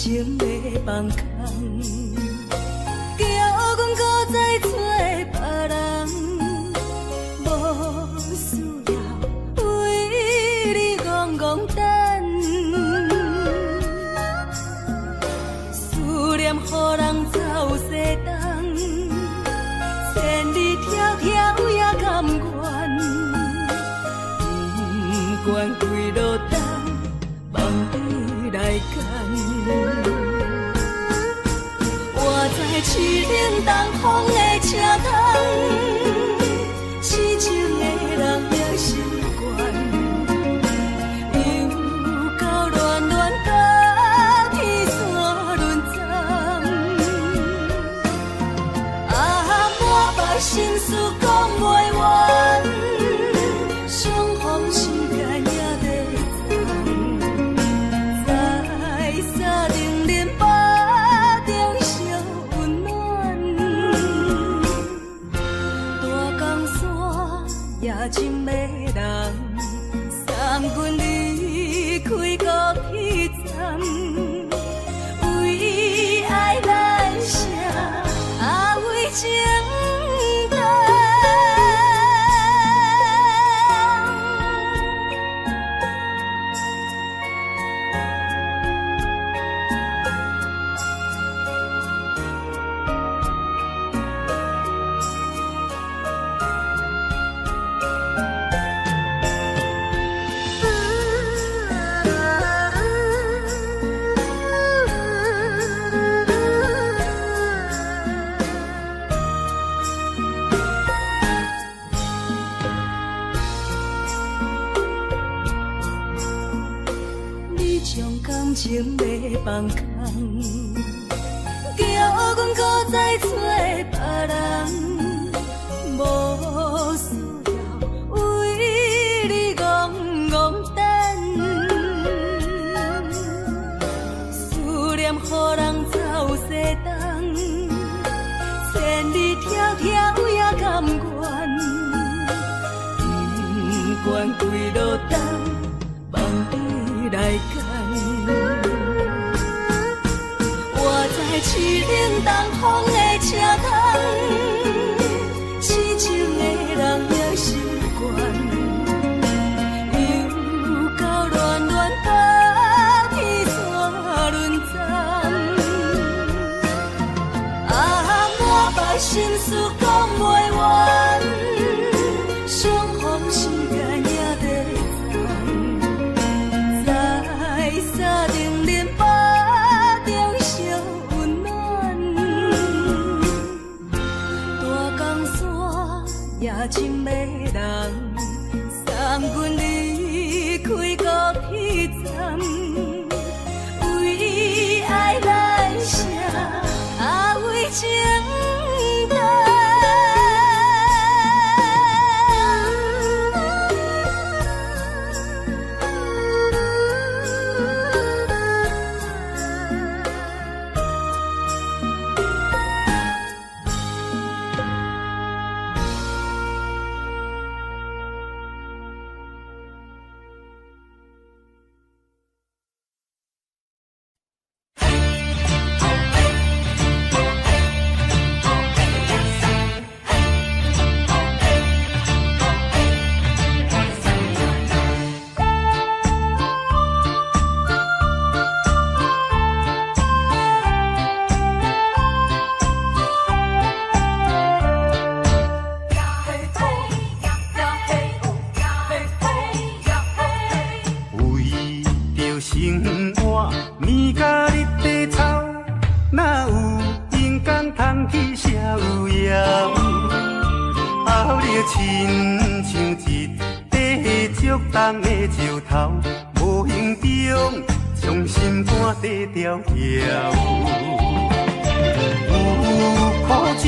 情欲放空，叫阮閣再找別人，無需要為你戇戇等，思念予人走西東，千里迢迢也甘願，不管幾落冬，望你來牽。我知凄冷東風的車窗，痴情的人也習慣，又到暖暖甲天山轮转，啊，满腹心事講袂完，相逢時間也短暫，在三重林腹中相溫暖，大江山也真迷人，送阮離開高鐵站，為愛難捨，啊為情等。你將感情欲放空，叫阮閣再找別人，無需要為你戇戇等，思念予人走西東，千里迢迢也甘願，不管幾落冬，望你來牽。我知凄冷東風的車窗，痴情的人也習慣，又到暖暖甲天山轮转，啊，滿腹心事講袂完，相逢時間也短暫，在三重林腹中相溫暖，大江山也真迷人，送阮離開高鐵站，為愛難捨，啊為情等。為著生活，暝甲日地操，哪有閒工通去逍遙？後日親像一塊足重的石頭，無形中將心肝底牢牢。有苦衷，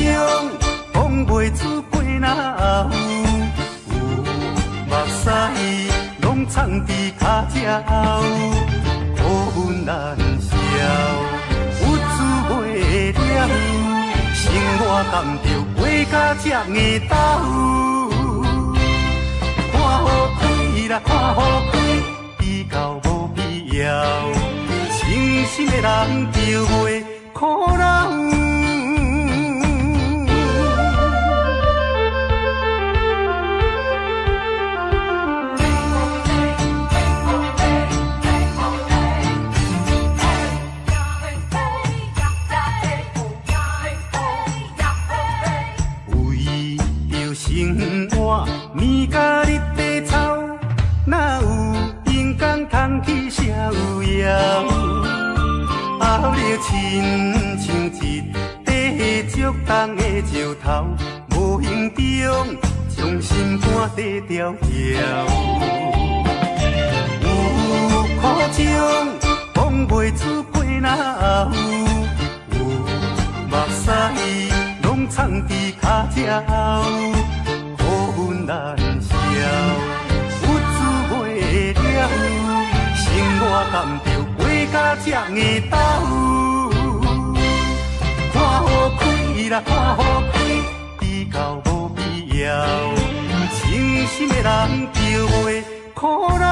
講袂出過哪有？有目屎攏藏佇跤跡後，苦悶難消，鬱卒袂了，生活担著過甲這硬斗。看好開啦，看好開，比較無必要。情心的人就袂苦恼。为著生活，年甲日地操，哪有闲工通去逍遥？后日亲像一块足重的石头，无形中将心肝底吊吊。有苦衷，讲袂出过哪有？有目屎拢藏伫跤跡后，苦恨难消，鬱滋袂了，生活甘著过甲这硬斗。看予开啦，看予开，比较无必要。清心的人就袂苦恼。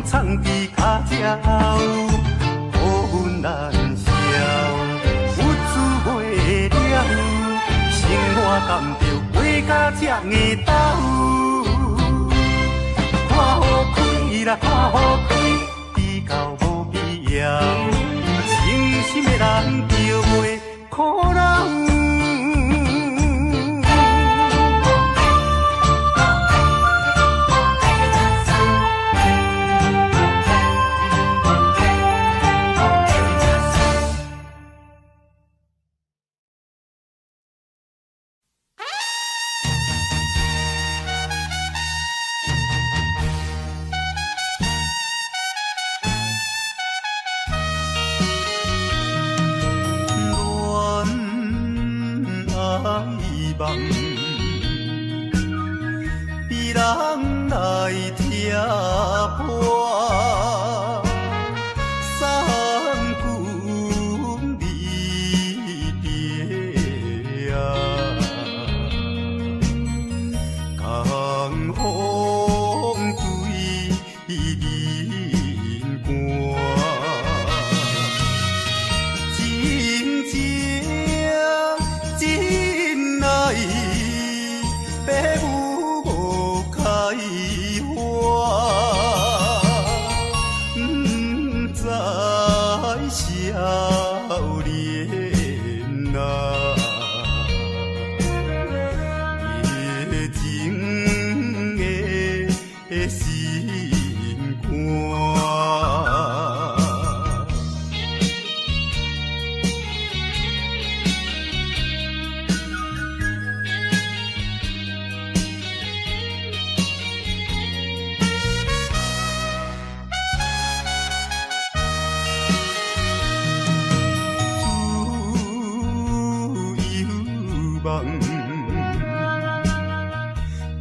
藏伫跤跡後，苦恨難消，鬱滋袂了，生活甘著過甲這硬斗。看予開啦，看予開，比較無必要。清心的人就袂苦惱。被人来拆破，送君离别啊，江风对面寒，真情真爱，父母无开花，不知少年啊，热情的心肝。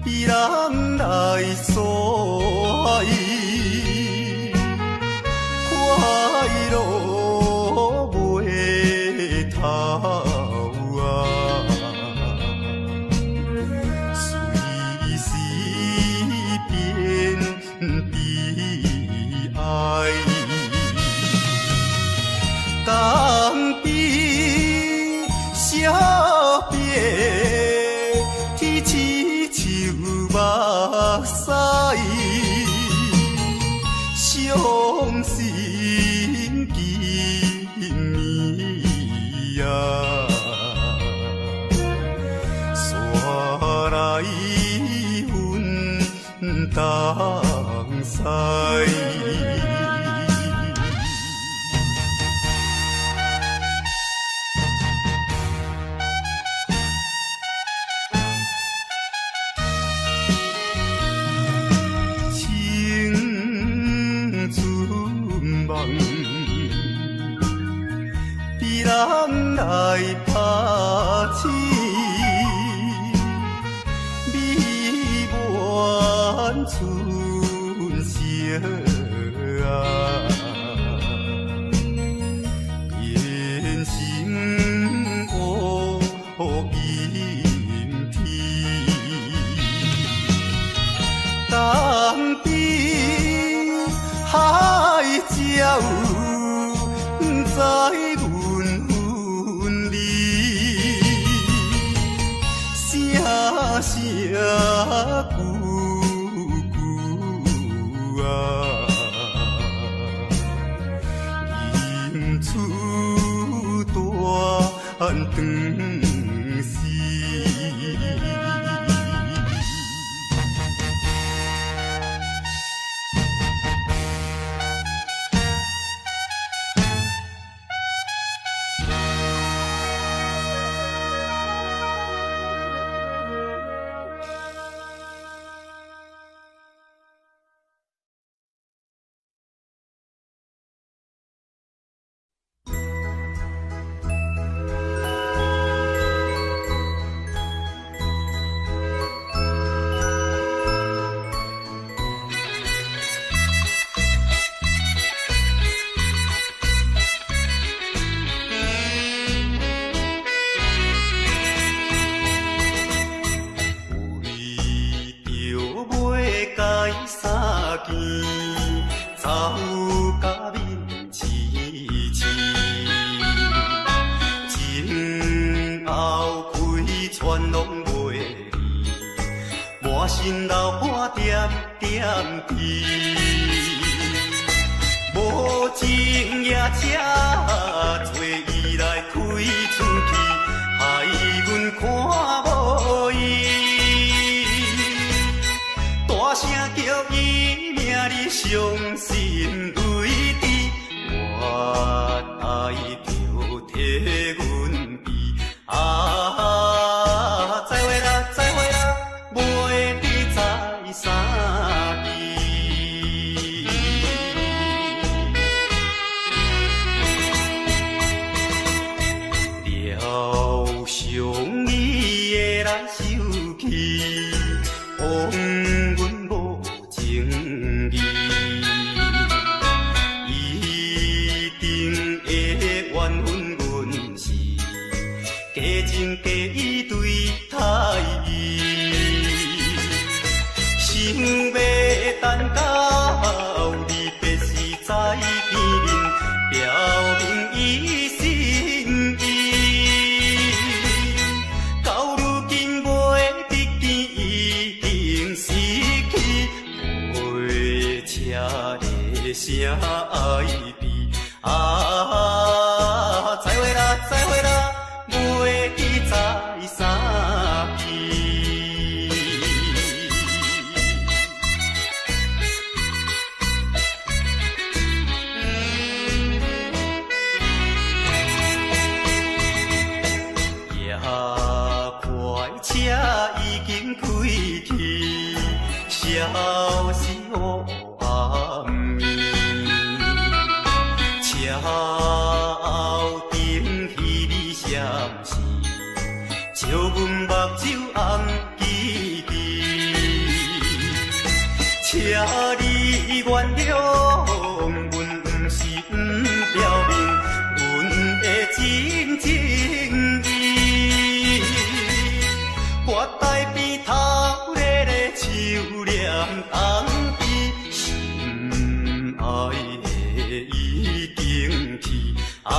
被人来索爱，快乐袂头啊，随时变悲哀，江边小别。天亲像目屎，伤心今暝啊，煞来分东西。青春梦，拍醒，美满春色啊，变成乌阴天。东边海鸟在阮分离，声声句句啊，吟出断肠诗。为著欲共伊相见，走甲面青青，前后开船拢袂离，满身流汗点点滴。无情驮车坐伊来开出去，害阮看无伊。大声叫伊名，你伤心泪滴，我爱着替阮悲。啊，再会啦，再会啦，袂得再相见。疗伤伊会来受气，枉阮无情义，一定会怨恨阮是假情假意对待伊。想欲等到离别时才见面，表明伊心意。到如今袂得见，已经失去，火车的声哀悲。啊，再会啦，再会啦，袂得再相见。驮快车已经开去，消失乌暗暝。车后灯彼暝闪烁，照阮目睭红吱吱。请你原谅，阮毋是毋表明阮的真情意。月台边头咧咧手念东边，心爱的已经去。啊，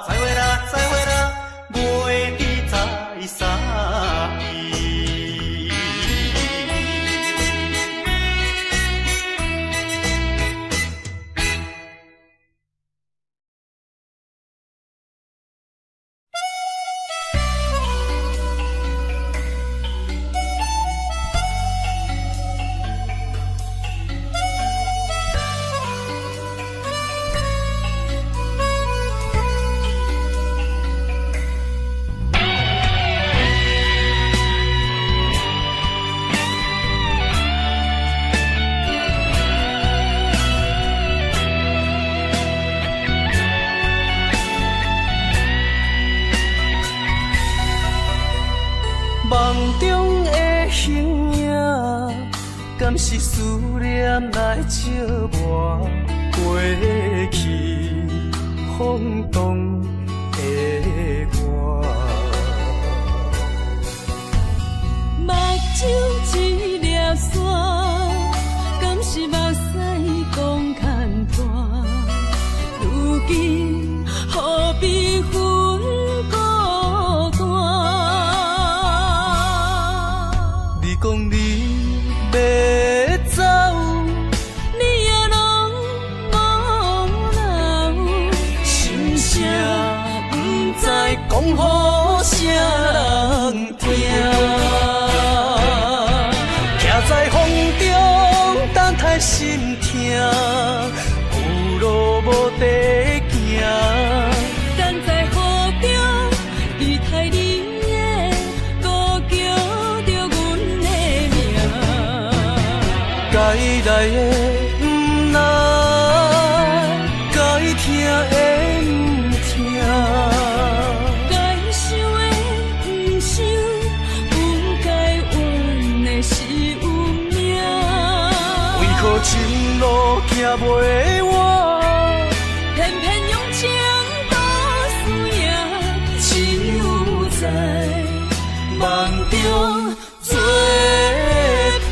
再会啦，再会啦，袂得再相见。夢中的形影，敢是思念來照磨？過去風動的我。目睭一粒沙，敢是目屎講牽大？如今何必分孤單？你講你欲走，你也攏無留，心聲毋知講予啥人聽。徛在風中等待心疼，有路無地行。等在雨中期待你的呼叫著阮的名。該來的毋來，該疼的毋疼。該想的毋想，阮該怨的是運命。為何情路行袂完？偏偏用情賭輸贏，只有在夢中做伴。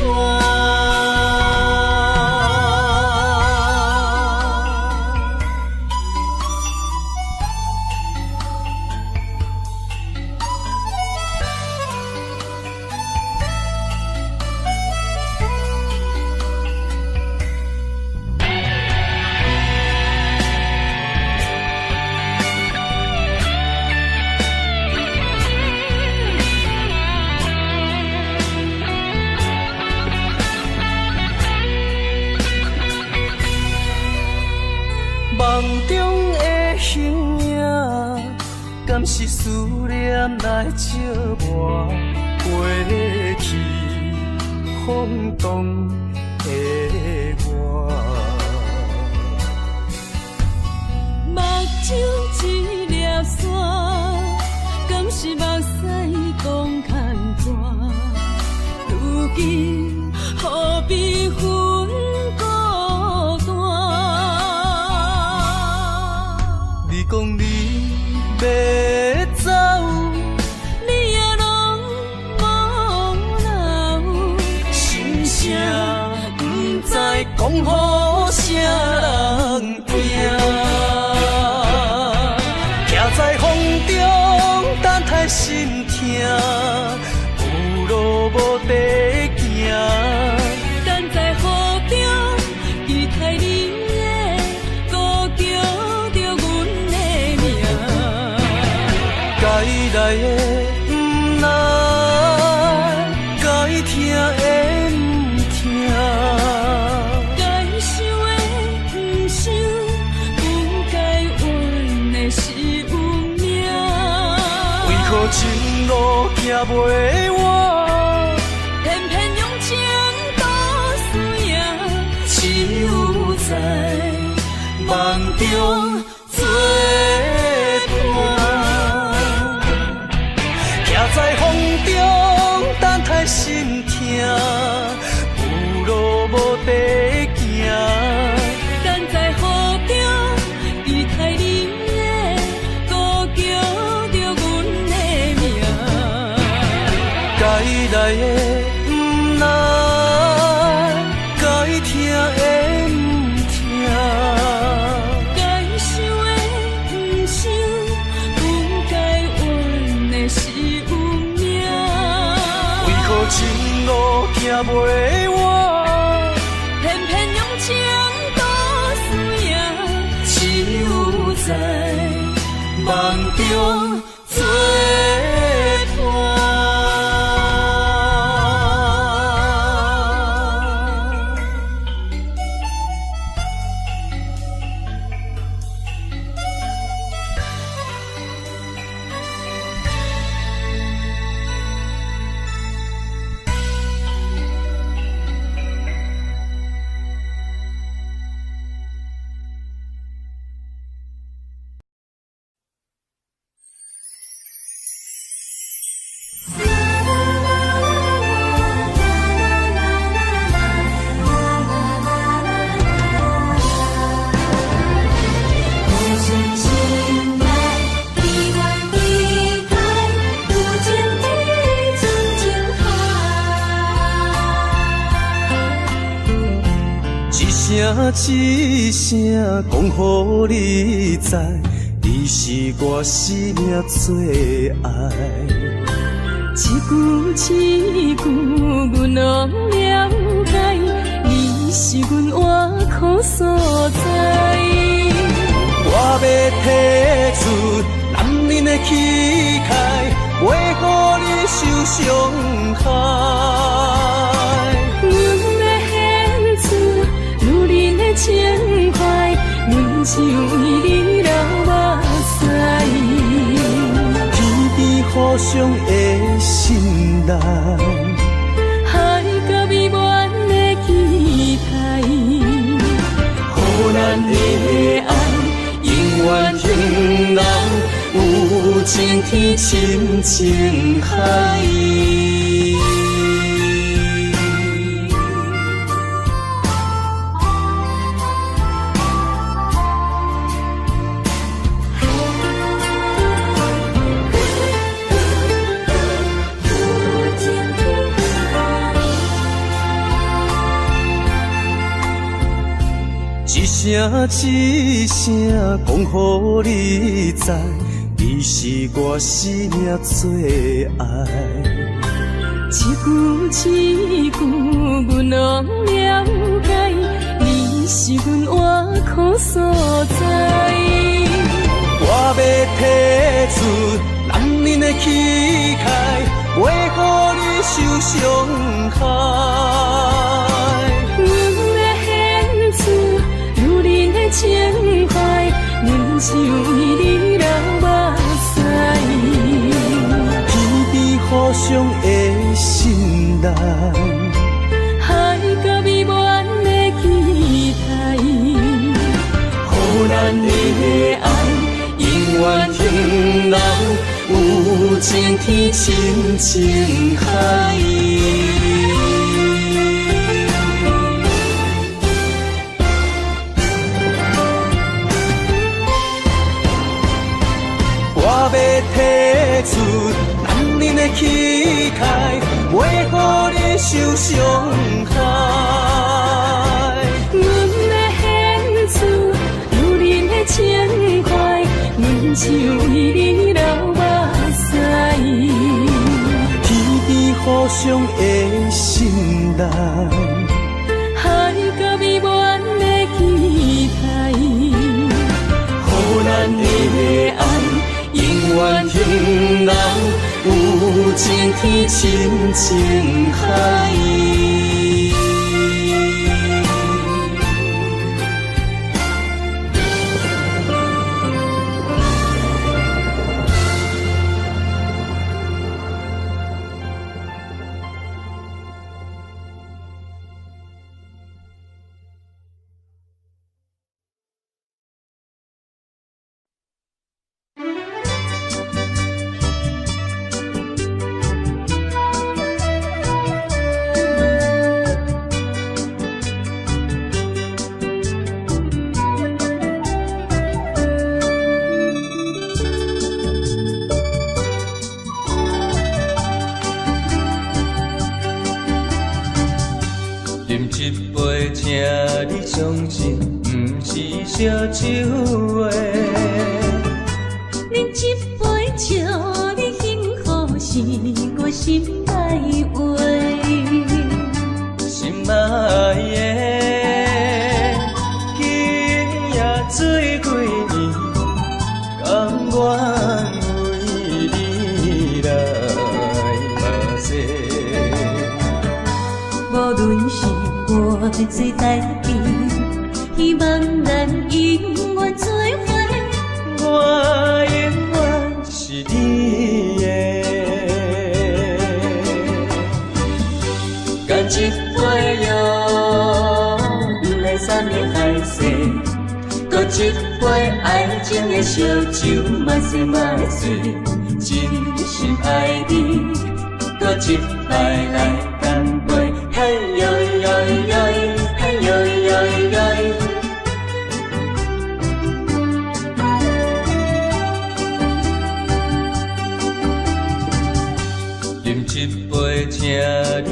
夢中的形影，敢是思念來照磨？過去風動的我。目睭一粒沙，敢是目屎講牽大？如今何必分孤單？你講你欲走，你也攏無留，心聲毋知講予啥人聽。徛在風中等待心疼，有路無地行。等在雨中期待你的呼叫著阮的名。該來的毋來，該疼的毋疼。該想的毋想，阮該怨的是運命。為何情路行袂完？偏偏用情賭輸贏，只有在夢中做伴。徛在風中等待心疼，有路無地行。等在雨中期待你的呼叫著阮的名。該來的毋來，該疼的毋疼。該想的毋想，阮該怨的是運命。為何情路行袂完？偏偏用情賭輸贏，只有在夢中做伴。一声讲予你知，你是我生命最爱。一句一句，阮拢了解，你是阮活苦所在。我欲提出男人的气概，袂予你受伤害。阮欲献出女人的情怀，阮只为你流目屎。天边互相的信赖，海角美满的期待，予咱的爱永远停留，有情天深情海。一声一声讲予你知，你是我生命最爱。一句一句，阮拢了解，你是阮活苦所在。我欲提出男人的气概，袂予你受伤害。阮欲献出女人的情怀，阮只为你流目屎。天边互相的信赖，海角美满的期待，予咱的爱永远停留，有情天深情海。我欲提出男人的气概，袂予你受伤害。阮欲献出女人的情怀，阮只为你流目屎。天边互相的信赖，海角美满的期待，予咱的爱永远停留，有情天深情海。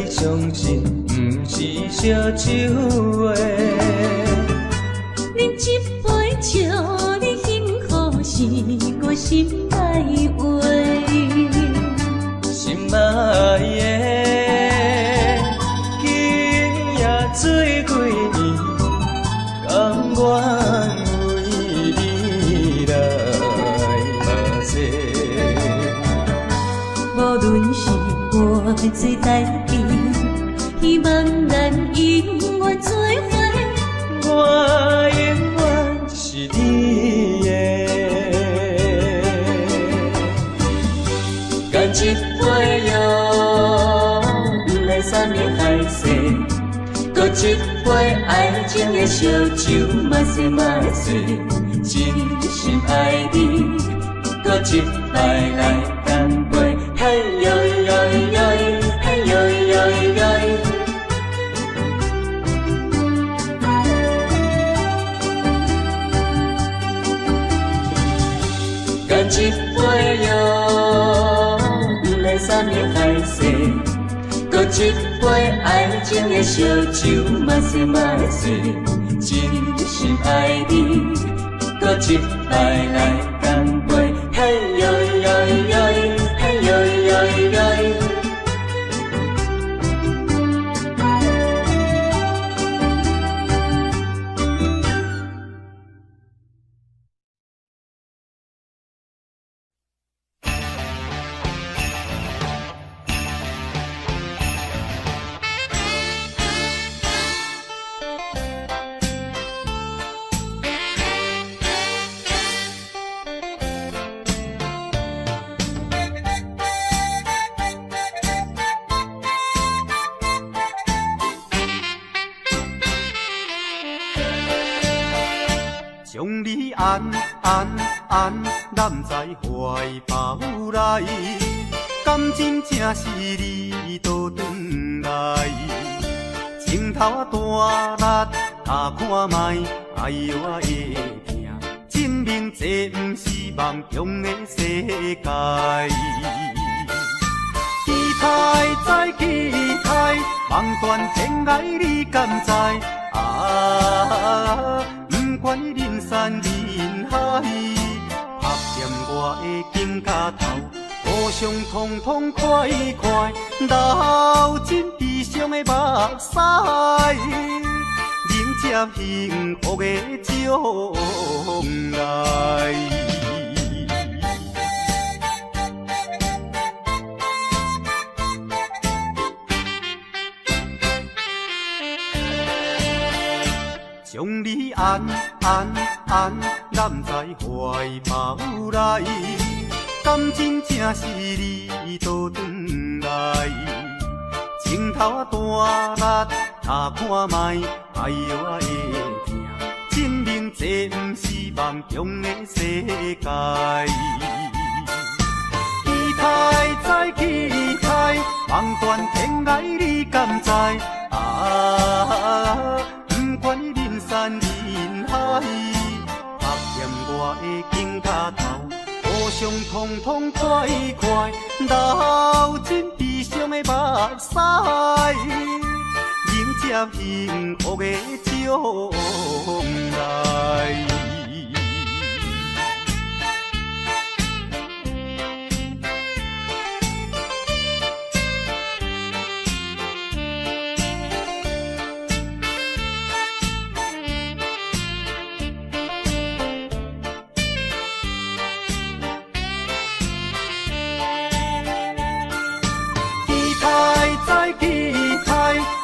相信，毋是烧酒的。饮一杯，祝你幸福是我心内話。心愛的，今夜水幾暝，甘願為你來目洗。無論是偌濟代誌，希望咱永遠做伙。我永遠是你的。乾一杯喲，不免啥物海誓，閣一杯愛情的燒酒，嘛是嘛是，真心愛你，閣一擺來乾杯，嘿喲喲喲，嘿喲喲喲。乾一杯喲，不免啥物海誓，閣一杯愛情的燒酒，嘛是嘛是，真心愛你，閣一擺來乾杯，嘿喲喲喲，嘿喲喲喲。將你安安安攬在懷抱內，敢真正是你倒轉來？情頭仔大力拍看覓，哎喲我會疼，證明這毋是夢中的世界。期待再期待，望斷天涯你敢知？啊！不管人山人海，拍掂我的肩胛頭，互相痛痛快快，流盡悲傷的目屎，迎接幸福的將來。將你安安安攬在懷抱內，敢真正是你倒轉來？情頭仔大力拍看覓，哎喲我會疼，證明這毋是夢中的世界。期待再期待，望斷天涯你敢知？啊！不管人山人海，拍掂我的肩胛頭，互相痛痛快快，流盡悲傷的目屎，迎接幸福的將來。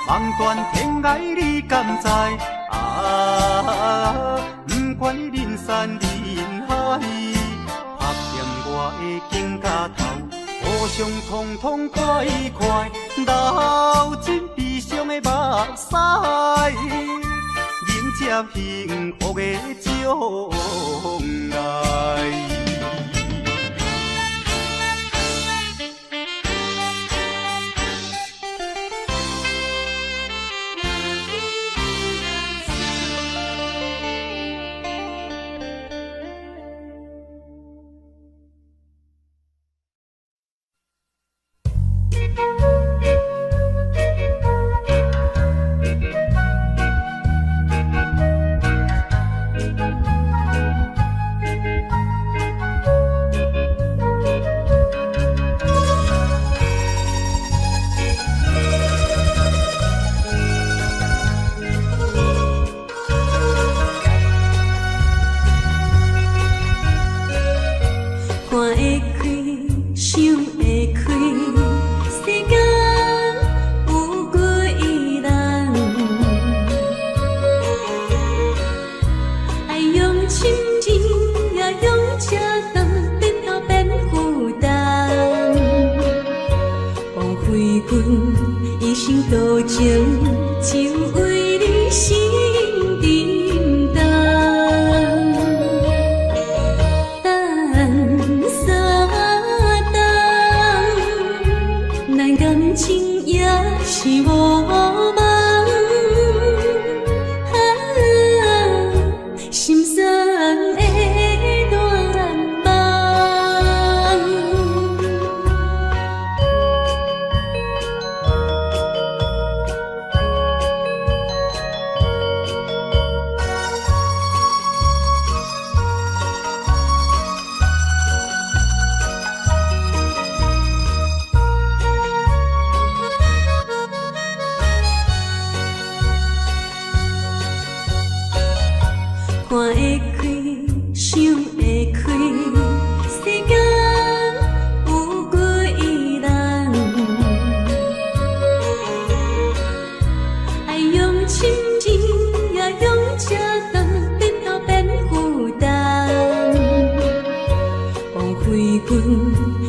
望斷天涯你敢知？啊！不管人山人海，拍掂我的肩胛頭，互相痛痛快快，流盡悲傷的目屎，迎接幸福的將來。阮一生多情，就為你心沉重。等三冬，咱感情也是無夢。啊，心酸的願望。看會開，想會開，世間有幾人？愛用深情，也用這重，日頭變負擔。枉費阮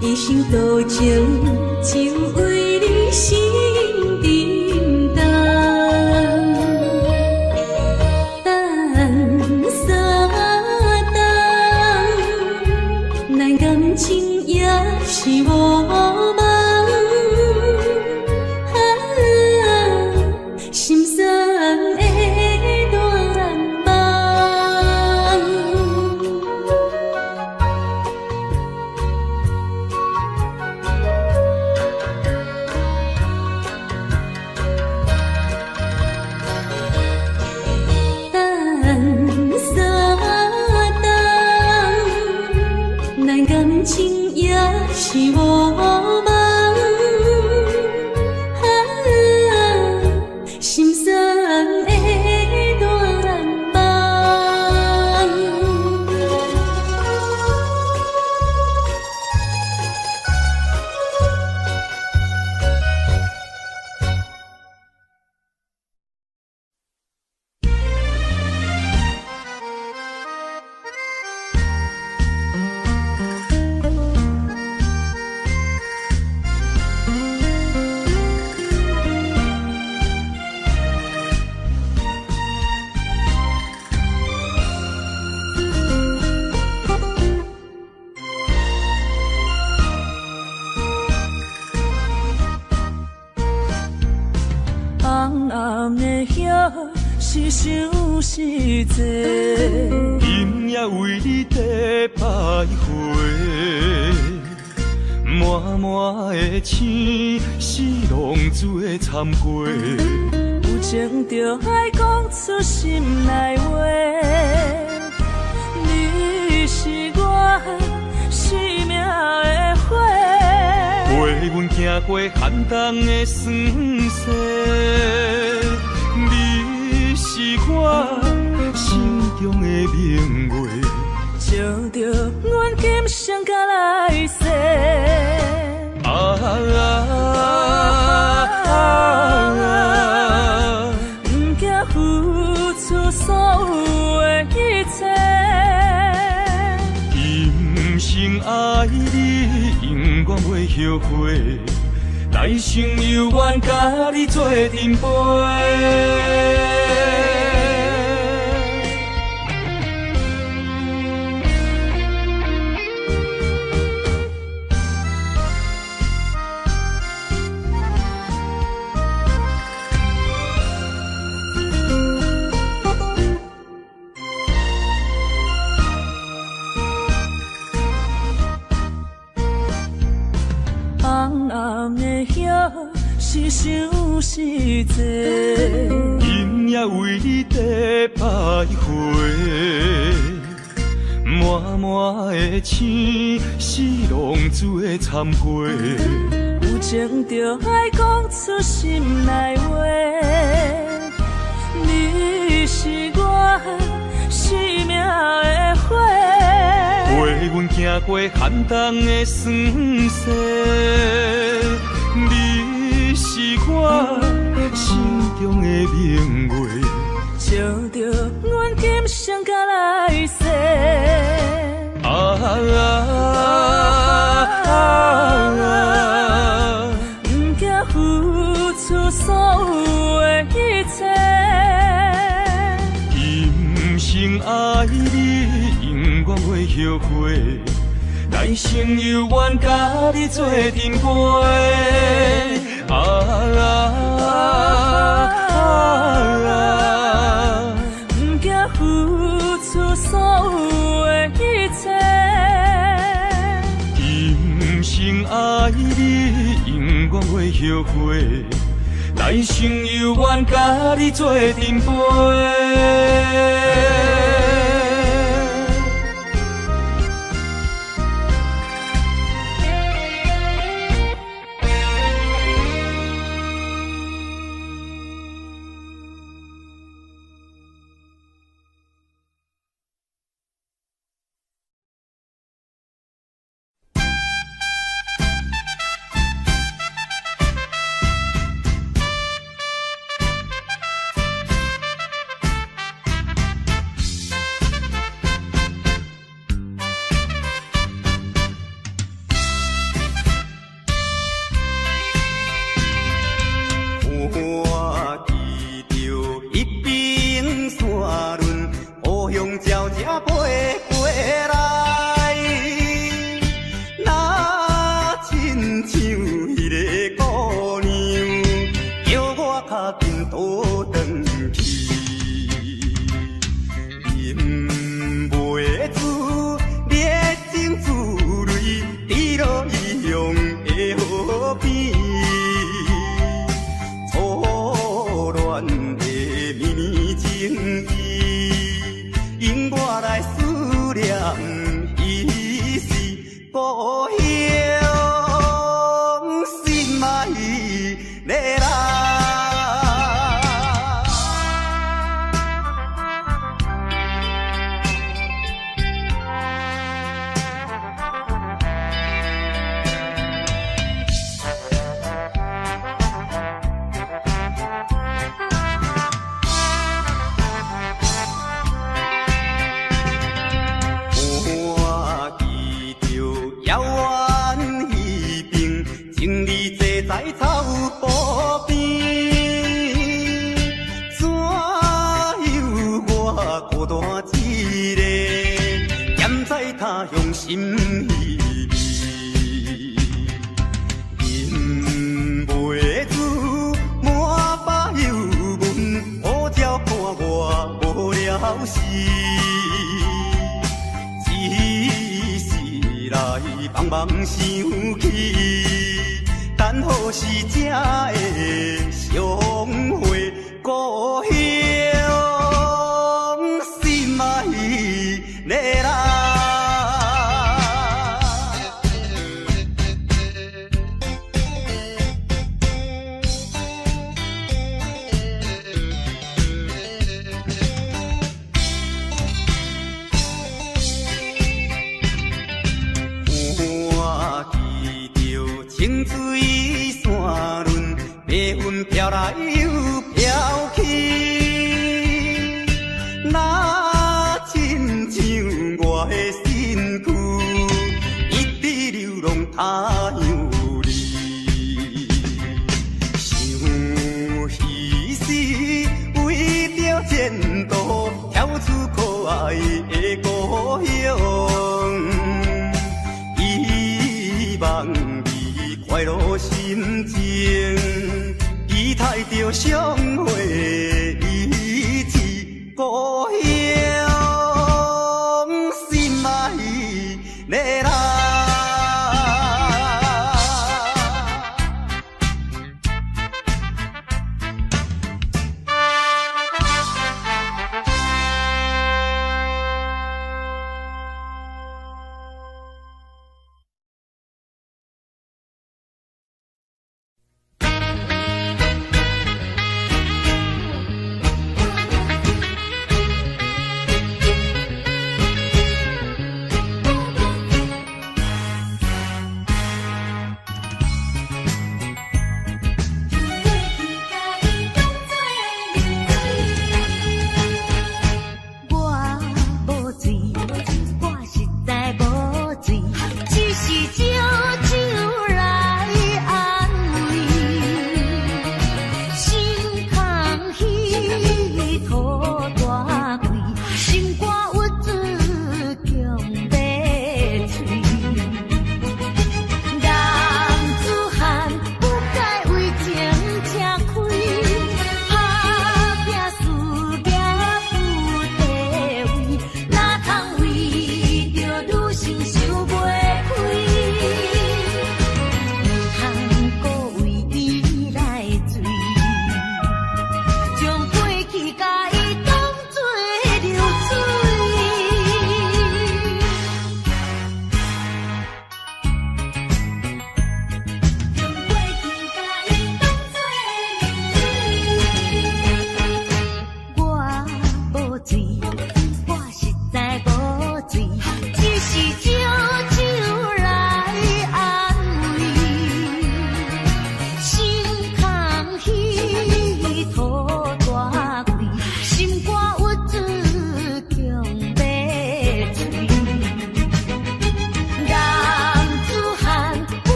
一生多情，就為你心沉重。等三冬，咱感情也是無夢。啊，心酸的願望。等三冬，咱感情也是無夢。啊，心酸的願望。紅紅的葉是相思債，今夜為你在徘徊，滿滿的星是浪子的慚愧。有情就愛講出心內話，你是我生命的火，陪阮行過寒冬的霜雪，你是我心中的明月，照著阮今生甲來世。啊啊啊！毋驚付出所有的一切，今生愛你，永遠袂後悔，來生猶願佮你做陣陪。紅紅的葉是相思債，今夜為你在徘徊，滿滿的星是浪子的慚愧。有情就愛講出心內話，你是我生命的火，陪阮行過寒冬的霜雪，你是我心中的明月，照著阮今生甲來世。啊啊啊！毋驚付付出所有的一切。今生愛你，永遠袂後悔，來生猶願佮你做陣陪。啊啊啊！毋驚付出所有的一切。今生愛你，永遠袂後悔，來生猶願佮你做陣陪。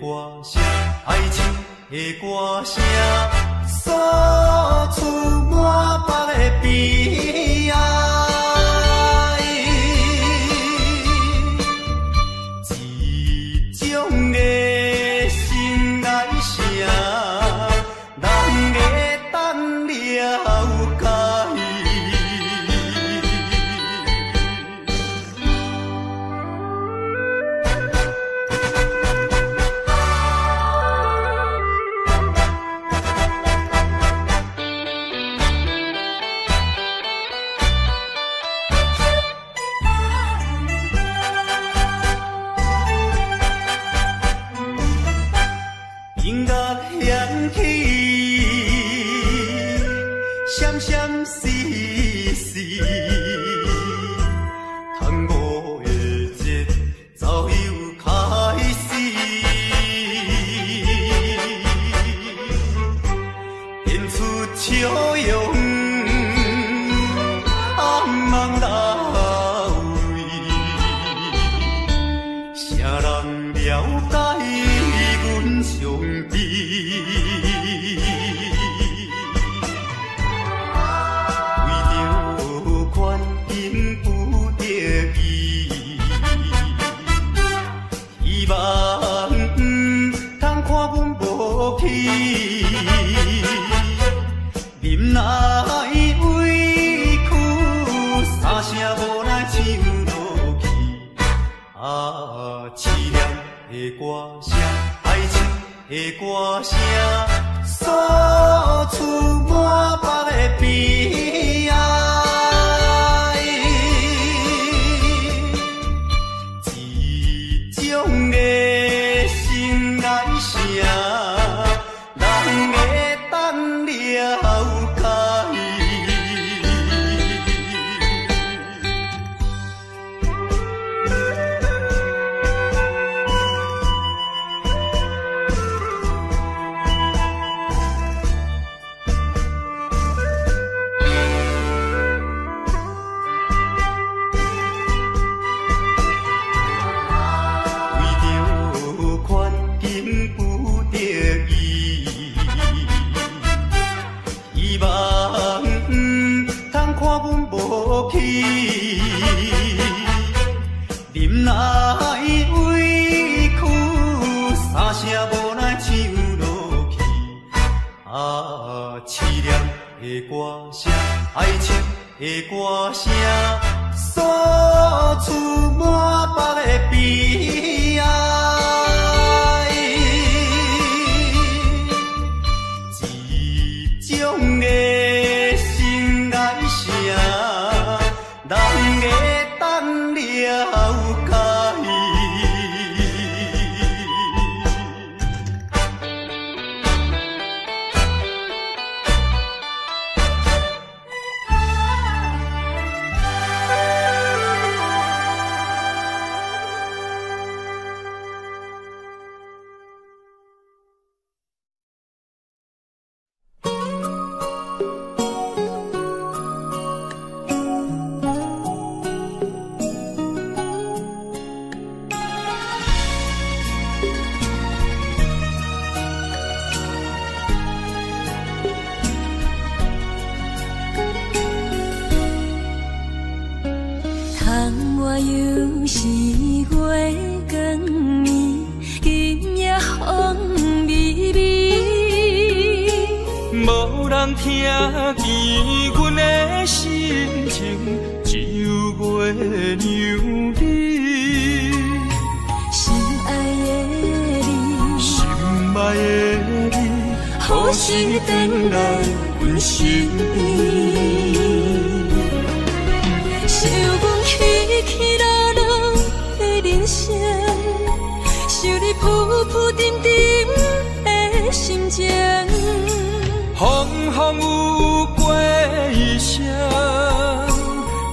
歌聲，愛情的歌聲，訴出滿腹的悲哀。一種的心愛聲，人會當了解。音樂響起，閃閃爍爍，探戈的節奏又開始，現出笑容，暗梦来位，誰人了解阮傷悲？為著環境不得已，希望毋通看阮無去，忍耐委屈，三聲無奈唱落去。啊，淒涼的歌聲，愛情的歌聲，訴出滿腹的悲哀。一種的心愛聲，人會當了解。為著環境不得已，希望毋通看阮無去，忍耐委屈，三聲無奈唱落去。啊，淒涼的歌聲，愛情的歌聲，訴出滿腹的悲哀。一種的心愛聲，人會當了解。窗外又是月光暝，今夜风微微。無人聽見阮的心情，只有月娘你。心愛的你，心愛的你，何時轉來阮身邊？想阮起起落落的人生，想你浮浮沉沉的心情，風風雨雨過一生，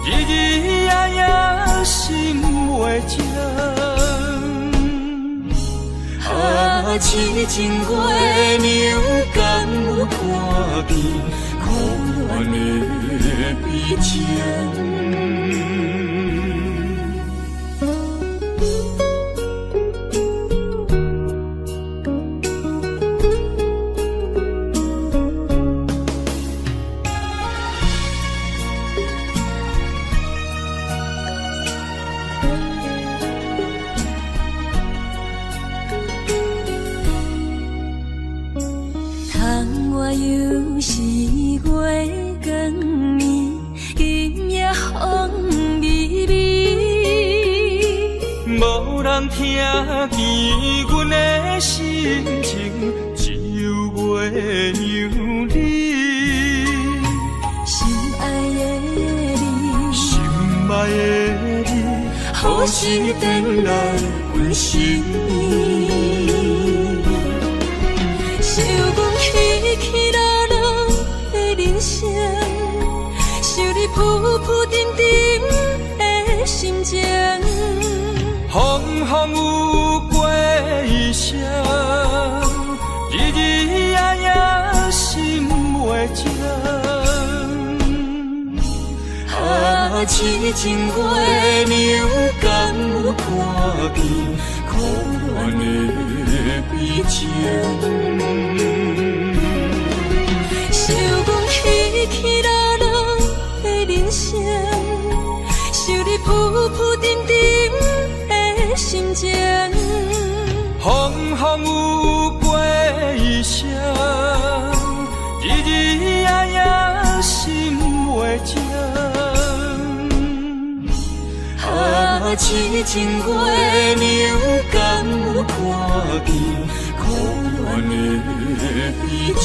日日夜夜心袂靜。啊，痴情月娘，敢有看見苦戀的悲情？人聽見阮的心情，只有月娘你。心愛的你，心愛的你，何時轉來阮身邊？想阮起起落落的人生，想你浮浮沉沉的心情。風風雨過一生，日日夜夜心袂靜。啊，痴情月娘，敢有看見可憐的悲情？想阮起起落落的人生，想你浮浮沉沉的心情。風風雨過一生，日日夜夜心袂靜。啊，痴情月娘，敢有看見可憐的悲情？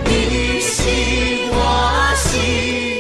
你是我生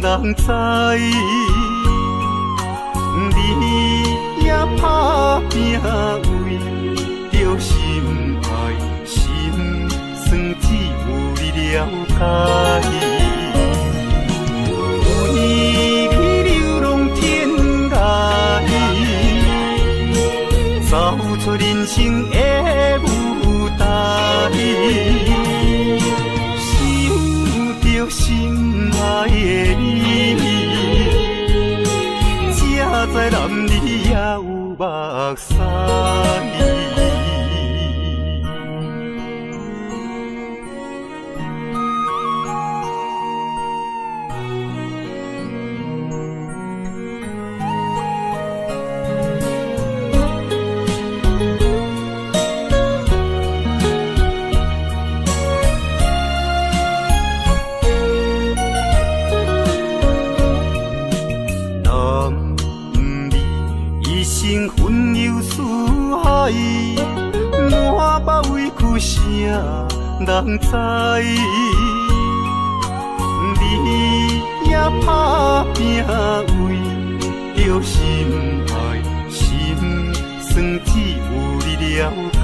人知。你也打拼为著心爱，心酸只有你了解。为你流浪天涯，走出人生的舞台，想著心爱的你，才知男儿也有目屎。人知，你也打拼为著心爱，心酸只有你了解。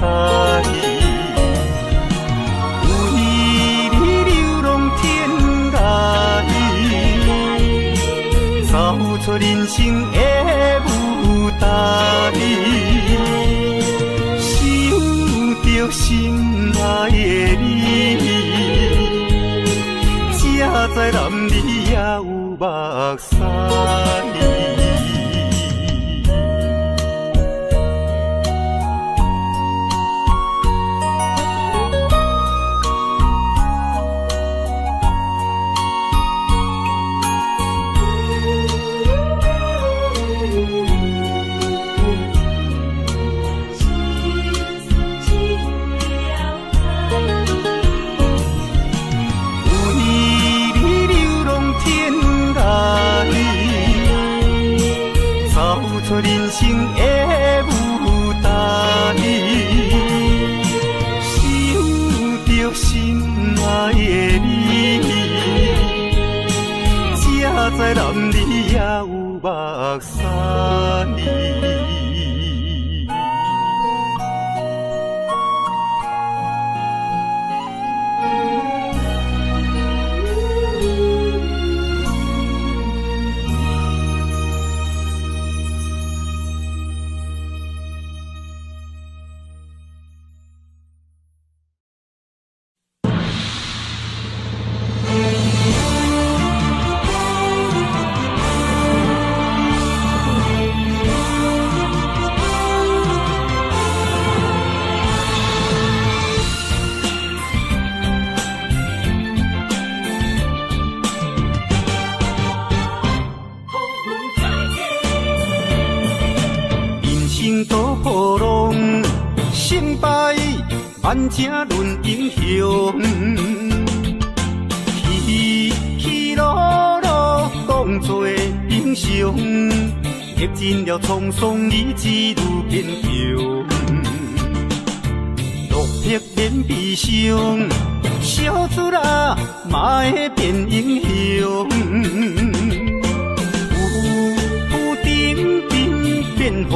为你流浪天涯，走出人生的舞台，想著心爱的你，才知男儿也有目屎。人生的舞台，想著心爱的你，才知男儿也有目屎。万请论英雄，起起落落当作英雄，历尽了沧桑，意志愈坚强。落魄免悲伤，小出力嘛会变英雄。有阵阵变化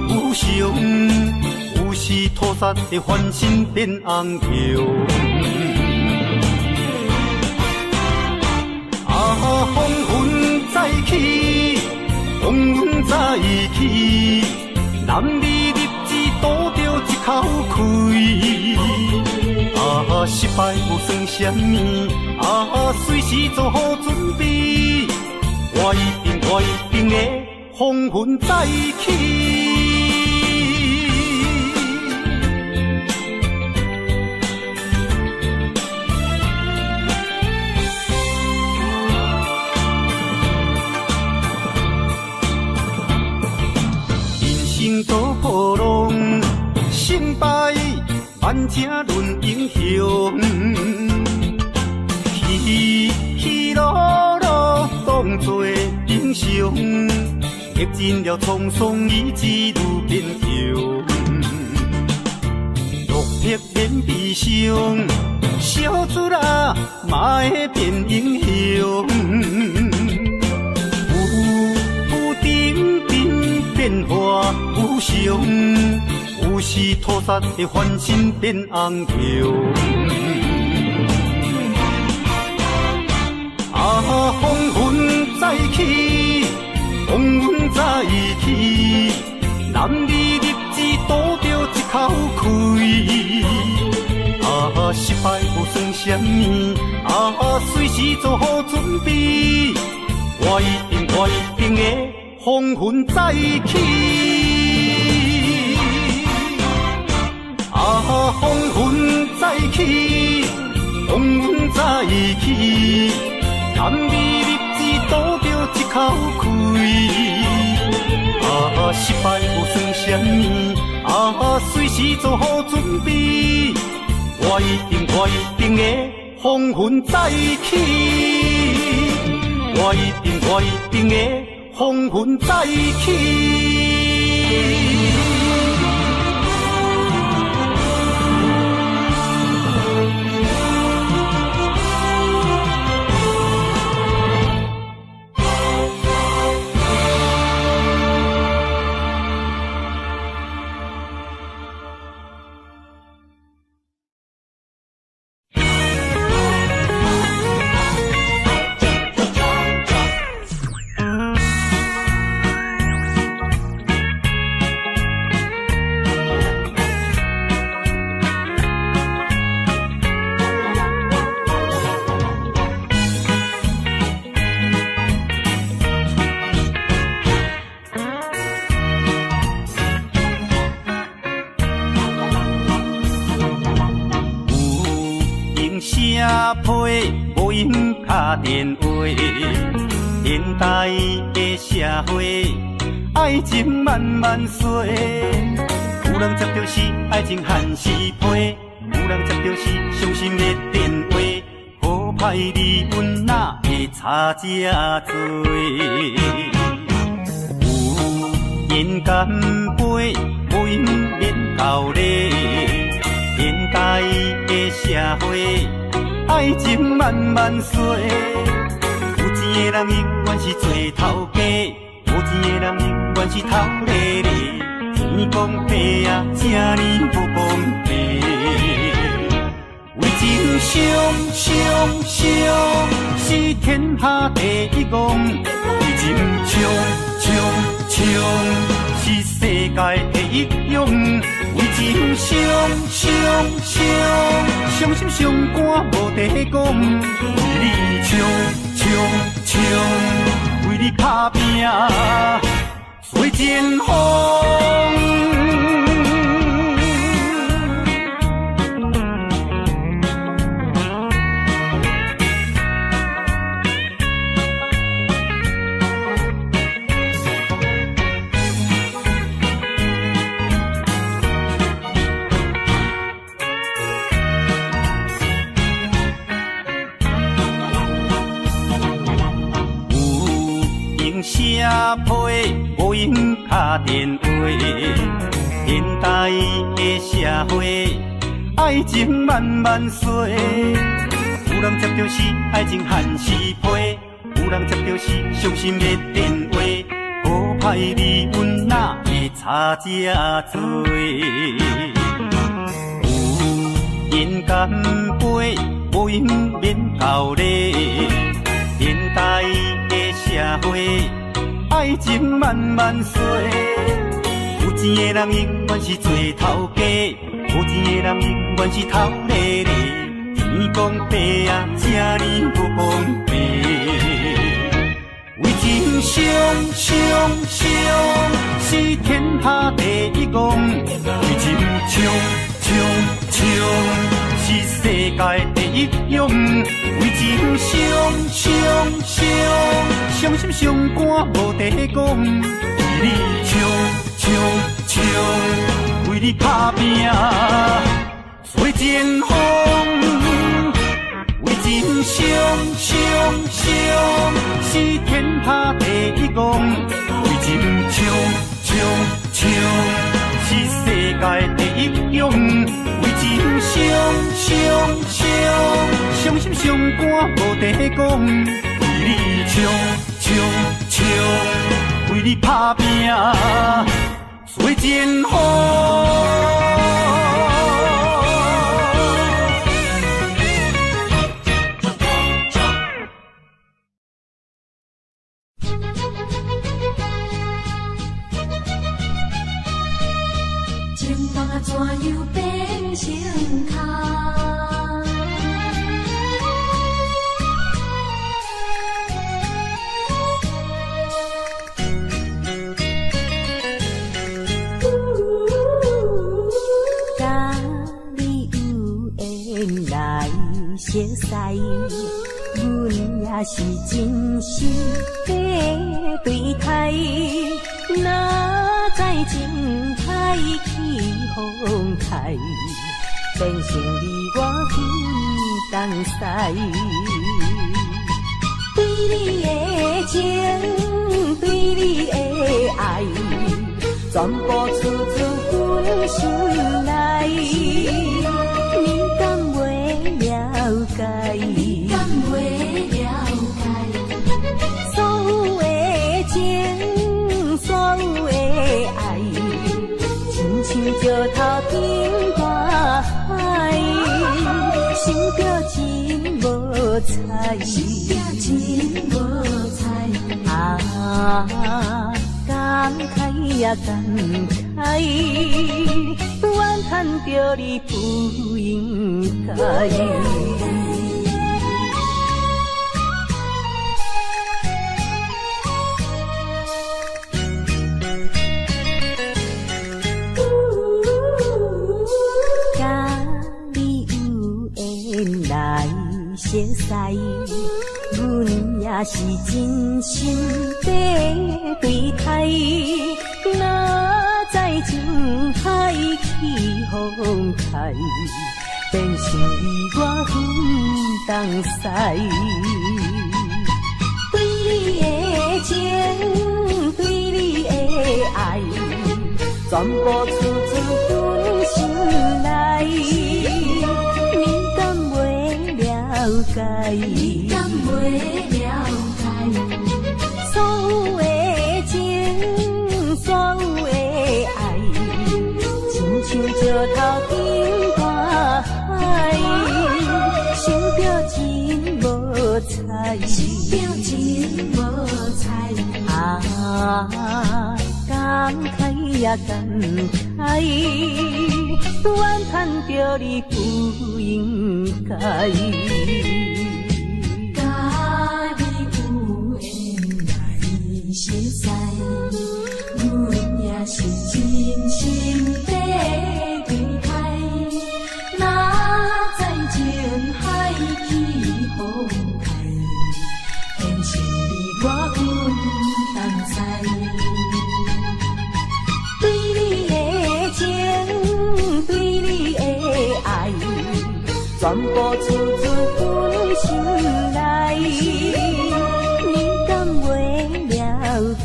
无常。是土煞的翻身变红桥。啊，风云再起，风云再起，男儿立志赌著一口气。啊，失败无算啥物，啊，随时做好准备，我一定会风云再起。多波浪，胜败万请论英雄。起起落落当作英雄，历尽了沧桑，意志愈坚强。落魄免悲伤，小出力嘛会变英雄。變化無常，有時土煞會翻身變紅龍。啊，風雲再起，風雲再起，男兒立志賭著一口氣。啊，失敗無算啥物，啊，隨時做好準備，我一定我一定會風雲再起。啊，風雲再起，風雲再起，男兒立志賭著一口氣。啊，失敗無算啥物，啊，隨時做好準備，我一定我一定會風雲再起。我一定我一定會風雲再起。無閒敲電話，現代的社會，愛情慢慢衰。有人接著是愛情限時批，有人接著是傷心的電話。好歹離阮哪會差這多？有緣乾杯，無閒免厚禮。現代的社會，愛情慢慢衰，有錢的人永遠是做頭家，無錢的人永遠是頭咧咧。天公伯啊，這呢無公平。為情傷傷傷，是天下第一戇；為情衝衝衝，是世界第一勇。為情傷傷傷，傷心傷肝無得講。為你衝衝衝，為你打拼做前鋒。寫批，無閒敲電話。現代的社會，愛情慢慢衰。有人接著是愛情限時批，有人接著是傷心的電話。好歹離阮哪會差這多？有緣乾杯，無閒免厚禮。現代的社會，愛情慢慢衰。有錢的人永遠是做頭家，無錢的人永遠是頭咧咧。天公伯啊，這呢無公平。為情傷傷傷，是天下第一戇；為情衝衝衝，是世界第一勇。為情傷傷傷，傷心傷肝無得講。為你衝衝衝，為你打拼做前鋒。為情傷傷傷，是天下第一戇；為情衝衝衝，是世界第一勇。為情傷傷傷，傷心傷肝無得講。為你衝衝衝，為你你打拼做前锋。情梦啊，怎样变成空？甲你有缘来熟似，阮也是真心的对待。哪知情海起风开，变成你我分东西。对你的情，对你的爱，全部出自阮心内。你敢袂了解？你敢袂了解？所有的情，所有的爱，亲像石头顶大海，想著真无彩，想著真无彩。啊，感慨呀感慨，怨叹著你不应该。甲你有缘来熟似，阮也是真心的对待。哪知情海起风开，变成你我分东西。对你的情，对你的爱，全部出自阮心内。你敢袂了解？你敢袂了解？所有的情，所有的爱，亲像石头顶大海，想著真无彩，想著真无彩。啊，感慨呀感慨，怨叹著你不应该。甲你有缘来熟似，阮也是真心的对待。哪知情海起风开，变成你我分东西。对你的情，对你的爱，全部出自阮心内。你敢袂了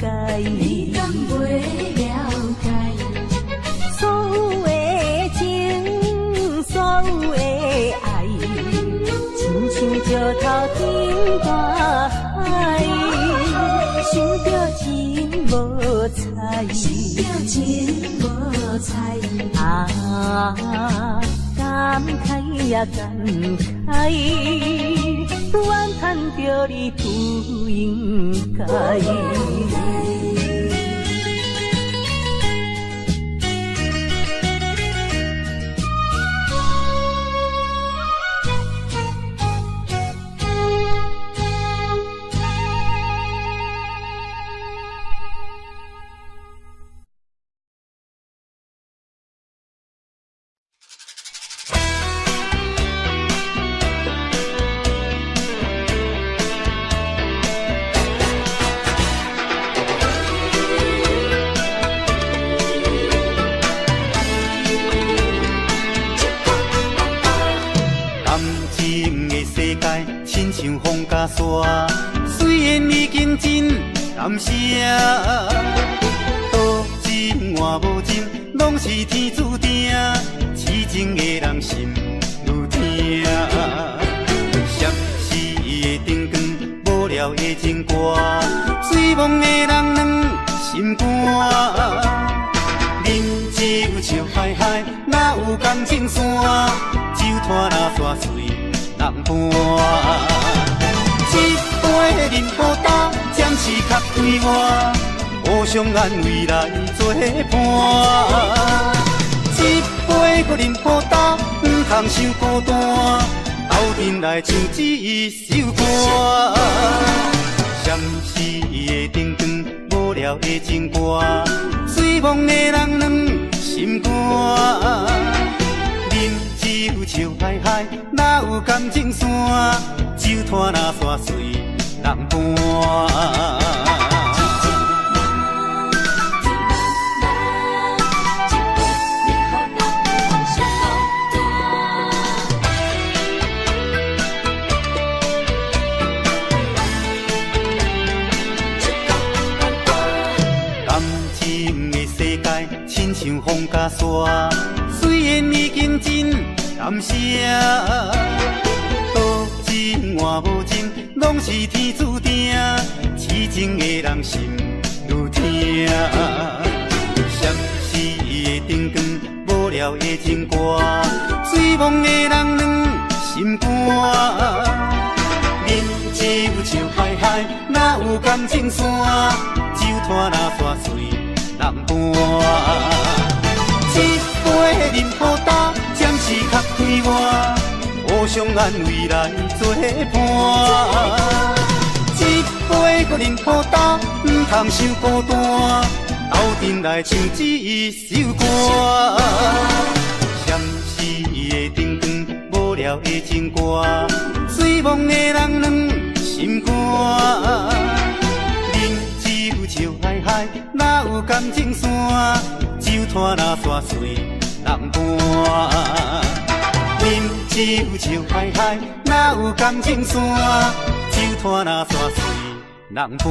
解？你敢袂了解？所有的情，所有的爱，亲像石头顶大海，想著真无彩，想著真无彩。啊，感慨呀感慨，怨叹著你不应该。感情的世界亲像风甲沙，虽然已经真感谢，多情换无情，拢是天注定，痴情的人心愈痛。闪烁的灯光，无聊的情歌，醉梦的人两相心肝。啉酒笑嗨嗨，哪有感情线？酒摊若煞随人搬。一杯啉予焦，暂时较快活，互相安慰来作伴。一杯阁啉予焦，毋通伤孤单，斗阵来唱这首歌。闪烁的灯光，无聊的情歌，醉梦的人软心肝。啉酒笑嗨嗨，哪有感情线？酒摊若煞随人搬。感情的世界，亲像风佮沙，虽然已经真感谢，多情换无情，拢是天注定，痴情的人心愈疼。闪烁的灯光，无聊的情歌，醉梦的人软心肝。啉酒笑嗨嗨，哪有感情线？酒摊若煞随人搬。一杯啉予焦，暂时较快活，互相安慰来作伴。一杯阁啉予焦，毋通伤孤单，斗阵来唱这首歌。闪烁的灯光，无聊的情歌，醉梦的人软心肝。啉酒笑嗨嗨，哪有感情线？酒摊若煞随人搬。啉酒笑嗨嗨，哪有感情线？酒摊若煞随人搬。